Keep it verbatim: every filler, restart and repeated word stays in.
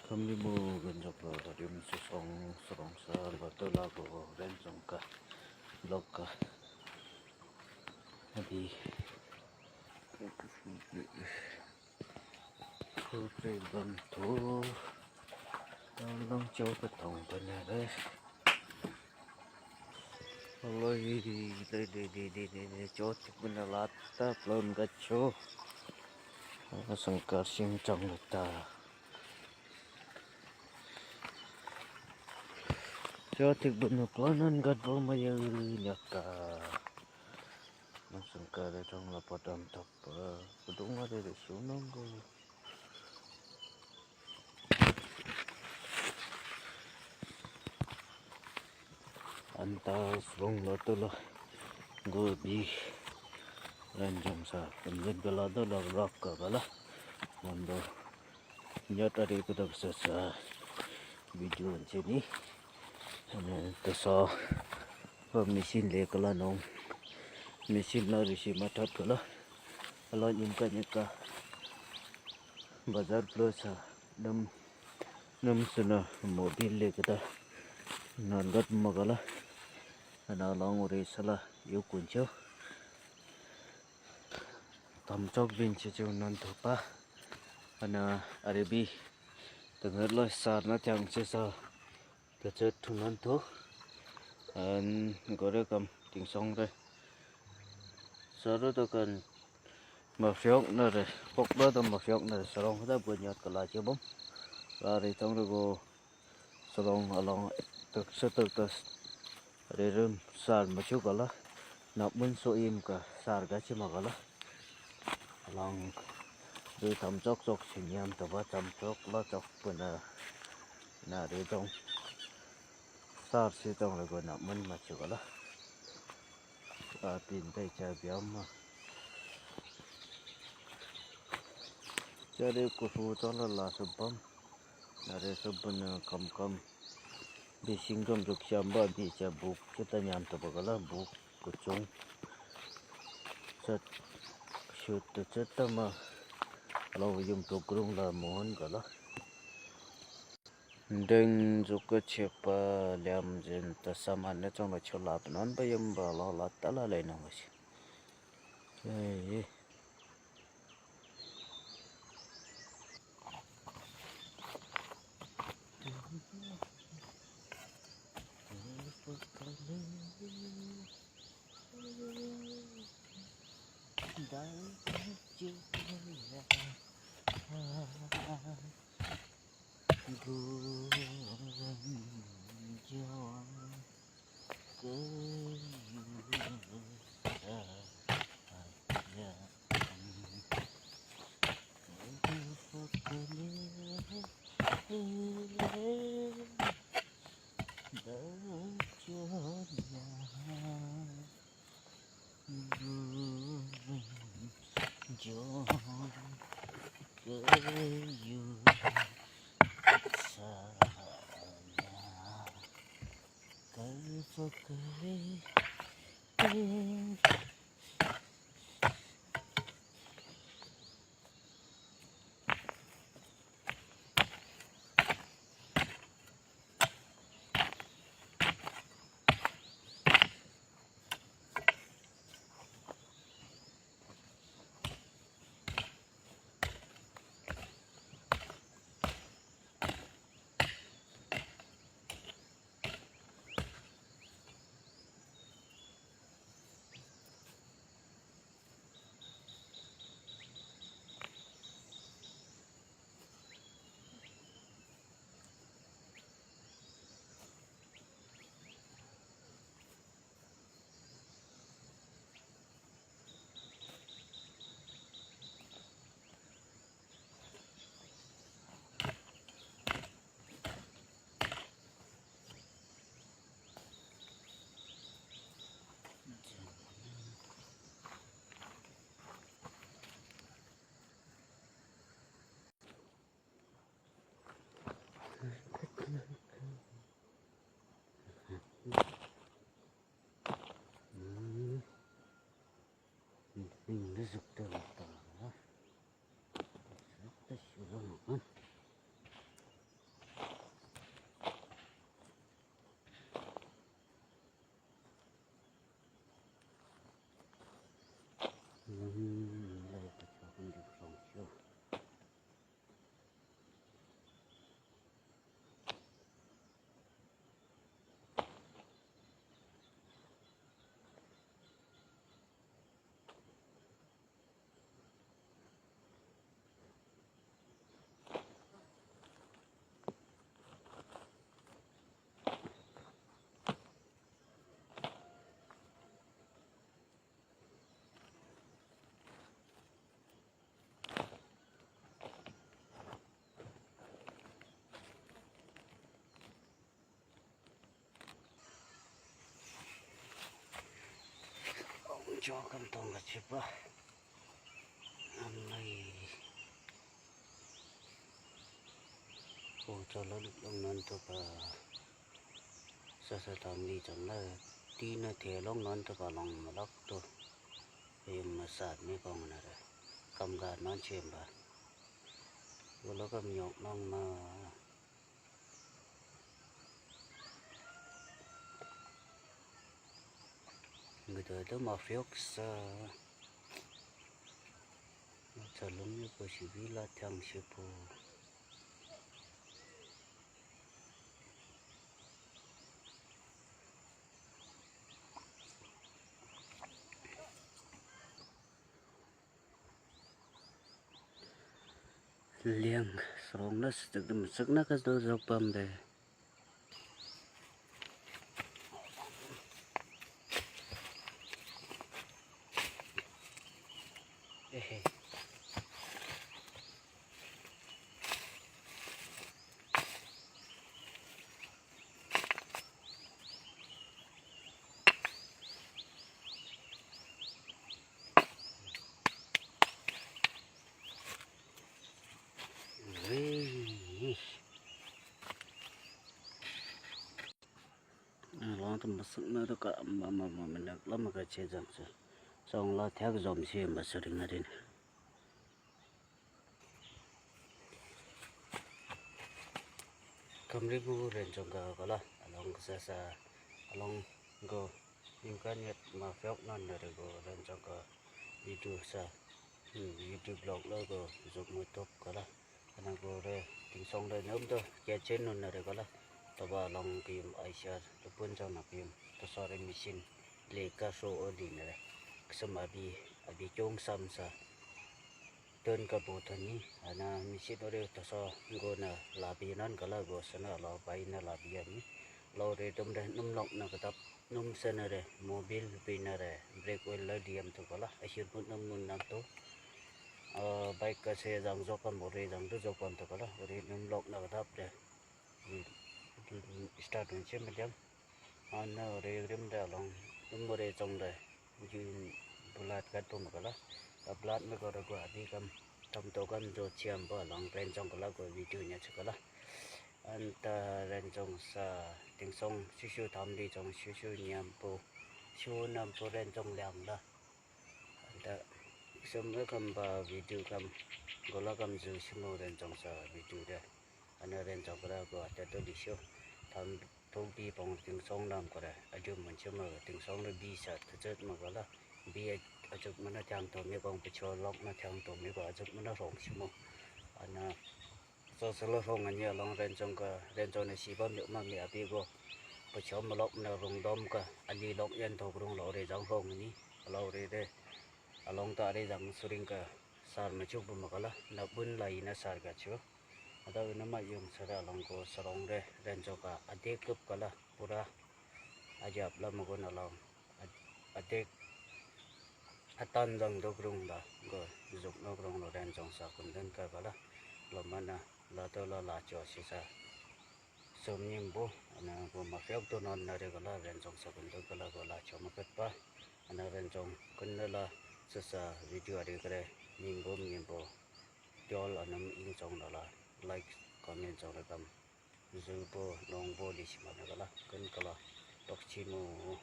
Kamni mo ganjok lo, rim susong, surong sa, lo to la go, ren song ka, lok ka. Adi. Ko pe bang to. Long cho ka tong pa na re. Alo, i, i, i, cho tik bun na lata, plon ga cho. Sangkar sing chang lata. Cho tik bun na plon an gat bo ma ya nyaka. Sangkar chang la padam thap pa. Padung ma de de shunang go. Anta srong la to la go bi ran jam sa, pemben bela do la rak ka bala. Mando nyot ari kudak sa sa video sini. Ane to sa pa machine le kala nong. Machine la risi matat kala. Ala inka nyeka. Bazar plus ha, nam, nam suna mobil le kata. Nan gat magala. Ana long ore sala yu kuncho. Tam chok bin che che nan thopa. Ana arebi. Tangar lo sar na chang che sa. Tachet thunan tho. An gore kam tingsong re. Saro to kan mafyok na re. Pok da to mafyok na re. Sarong da bunyat kala che bom. Ra re tong re go. Sarong along tak se tak tas. Re rum sar machu kala. Nap mun so im ka sar ga che magala. Along re tam chok chok che nyam to ba tam chok la chok puna. Na re tong. Sar si tong le go na mun ma chu kala. A pin tai cha biam ma. Cha re ku su tong la la su bam. Na re su bun kam kam. Bi sing kam juk cham ba bi cha buk. Cha ta nyam ta ba kala buk ku chung. Cha shu ta cha ta ma. Lo yum to grung la mon kala. Deng zuka chepa liam zen ta saman ne chong la chola pa non ba yum ba lo la ta la le nong shi. Ei. Yo kam tong ka chipa. Amai. Ko chala luk long non to pa. Sasa tam li chang la. Ti na the long non to pa long malak to. Yung masat mi kong na re. Kam ga non chemba. Wala kam nyok nong ma. Gada da mafiok sa. Chalung yo ko sibi la tiang sipo. Liang, srong na stik dum sik na kas do zok pam de. Long tam masuk na to ka ma ma ma ma na la ma ka che jang se. Song la thak zom se ma su ring na rin. Kamri bu ren chong ka kala, along ka sa sa, along go, imkan yet ma fiok non na re go, ren chong ka video sa, hmm, YouTube vlog lo go, zuk mo top kala. Kana go re, ting song re, nom to, kya chen non na re kala. Taba along kim aisar, tupun chong na kim, to sore machine, le ka so o di na re. Ksam abi, abi chong sam sa. Tön ka bo tani, ana misi dore toso go na labi nan kala go sana la bai na labi ani. Lo re tum re num lok na katap, num sana re, mobil bi na re, brake oil la diam tu kala, asir pun num nun nam tu. Ah, bike ka se jang zok kam, ore jang tu zok kam tu kala, ore num lok na katap re. Start un che medium. Ana ore rim da long, num ore chong da. Ju bulat kat pum kala. Ka bulat me ko da go abi kam. Tam to kam jo chiam ba long ren chong kala go video nya che kala. Anta ren chong sa ting song shu shu tam di chong shu shu nyam pu. Shu nam pu ren chong liang da. Anta sum e kam ba video kam, gola kam zu simo ren chong sa video de. Ana ren chong kala go ata to di sho. Tam to bi pong ting song nam kore. Aju mun che ma ting song le bi sa ta chet ma kala. Bi a-, aju mana tiang to mi kong pu cho lok na tiang to mi ba aju mana rong simo. Ana So solo rong ani along ren chong ka, ren chong ne si ba mi ma mi abi go. Pa chom lok na rong dom ka, ali lok yan to rong lo re jang rong ni, lo re re. Along ta re jang suring ka, sar ma chuk bu ma kala, na bun la ina sar ka chu. Ada ina ma yung sara along ko sarong re, ren chong ka, ade kup kala, pura. Ajab la ma go na long. Ad-, adek atan jang dok rung da go zuk nok rung lo ren jong sa kun den ka kala lo mana la to lo la cho si sa. Som nyim bo ana go ma fiok to non na re kala ren jong sa kun den kala go la cho ma pet pa. Ana ren jong kun na la sa sa video are kare nyim bo nyim bo. Jol anam ing jong la la like comment jong la kam. Zu bo nong bo li si ma na kala kun kala tok chi mo.